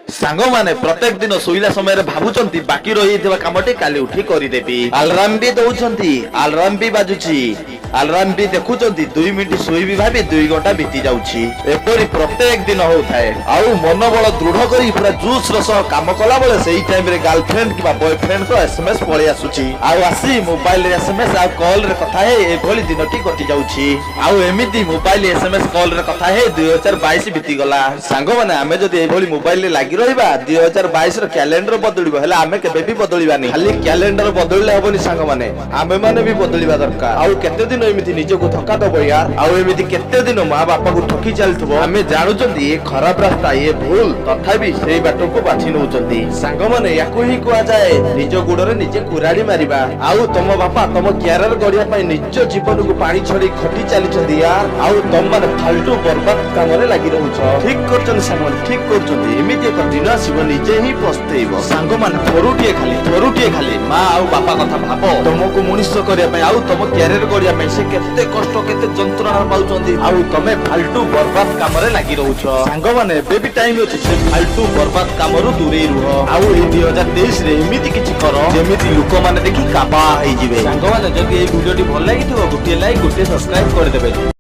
ସାଙ୍ଗମାନେ, ପ୍ରତ୍ୟେକ ଦିନ ଶୋଇଲା ସମୟରେ ଭାବୁଛନ୍ତି, ବାକି ରହିଯାଇଥିବା କାମଟି କାଲି ଉଠି କରିଦେବି। ଆଲାରାମ ବି ଦଉଛନ୍ତି, ଆଲାରାମ ବି ବାଜୁଛି, ଆଲାରାମ ବି ଦେଖୁଛନ୍ତି। 2 ମିନିଟ ଶୋଇବି ଭାବି 2 ଘଣ୍ଟା ବିତି ଯାଉଛି। ଏପରି ପ୍ରତ୍ୟେକ ଦିନ ହଉଥାଏ। ଆଉ ମନୋବଳ ଦୃଢ କରି ପୁରା ଜୁସ୍ ର ସହ କାମ କଲା ବେଳେ ସେଇ ଟାଇମରେ ଗାର୍ଲଫ୍ରେଣ୍ଡ କିମ୍ବା ବୟଫ୍ରେଣ୍ଡଙ୍କ ଏସଏମଏସ୍ ପଳେଇ ଆସୁଛି। ଆଉ ଆସି ମୋବାଇଲରେ ଏସଏମଏସ୍ ଆଉ କଲ ରେ କଥା ହେଇ ଏଭଳି ଦିନଟି କଟି ଯାଉଛି। ଆଉ ଏମିତି ମୋବାଇଲ, ଏସଏମଏସ୍, କଲ ରେ କଥା ହେଇ 2022 ବିତିଗଲା। ସାଙ୍ଗମାନେ, ଆମେ ଯଦି ଏଇଭଳି ମୋବାଇଲରେ ଲାଗି ରହିବା, 2022 ର କ୍ୟାଲେଣ୍ଡର ବଦଳିବ, ହେଲେ ଆମେ କେବେ ବି ବଦଳିବାନି। ଖାଲି କ୍ୟାଲେଣ୍ଡର ବଦଳିଲେ ହବନି ସାଙ୍ଗମାନେ, ଆମେ ମାନେ ବି ବଦଳିବା ଦରକାର। ଆଉ କେତେ ଦିନ ଏମିତି ନିଜକୁ ଧୋକା ଦବ ୟାର? ଆଉ ଏମିତି କେତେ ଦିନ ମା ବାପାକୁ ଠକି ଚାଲିଥିବ? ଆମେ ଜାଣୁଛନ୍ତି ଏ ଖରାପ ରାସ୍ତା, ଏ ଭୁଲ, ତଥାପି ସେଇ ବାଟକୁ ବାଛି ନଉଛନ୍ତି। ସାଙ୍ଗମାନେ, ୟାକୁ ହିଁ କୁହାଯାଏ ନିଜ ଗୋଡରେ ନିଜେ କୁରାଢି ମାରିବା। ଆଉ ତମ ବାପା ତମ କ୍ୟାରିୟର ଗଢିବା ପାଇଁ ନିଜ ଜୀବନକୁ ପାଣି ଛଡେଇ ଖଟି ଚାଲିଛନ୍ତି ୟାର, ଆଉ ତମମାନେ ଫାଲତୁ ବର୍ବାଦ କାମରେ ଲାଗି ରହୁଛ। ଠିକ କରୁଛନ୍ତି ସାଙ୍ଗମାନେ, ଠିକ କରୁଛନ୍ତି। ଏମିତି ଏକ ଦିନ ଆସିବ, ନିଜେ ହିଁ ପସ୍ତେଇବ। ସାଙ୍ଗମାନେ, ଥରୁଟିଏ ଖାଲି, ଥରୁଟିଏ ଖାଲି ମା ଆଉ ବାପା କଥା ଭାବ। ତମକୁ ମଣିଷ କରିବା ପାଇଁ ଆଉ ତମ କ୍ୟାରିୟର ଗଢିବା ପାଇଁ ସେ କେତେ କଷ୍ଟ, କେତେ ଯନ୍ତ୍ରଣା ପାଉଛନ୍ତି, ଆଉ ତମେ ଫାଲତୁ ବର୍ବାଦ କାମରେ ଲାଗି ରହୁଛ। ସାଙ୍ଗମାନେ, ଏବେ ବି ଟାଇମ ଅଛି, ସେ ଫାଲତୁ ବର୍ବାଦ କାମରୁ ଦୂରେଇ ରୁହ। ଆଉ ଏଇ 2023ରେ ଏମିତି କିଛି କର, ଯେମିତି ଲୋକମାନେ ଦେଖି କାବା ହେଇଯିବେ। ସାଙ୍ଗମାନେ, ଯଦି ଏଇ ଭିଡିଓଟି ଭଲ ଲାଗିଥିବ, ଗୋଟିଏ ଲାଇକ୍, ଗୋଟିଏ ସବସ୍କ୍ରାଇବ କରିଦେବେ।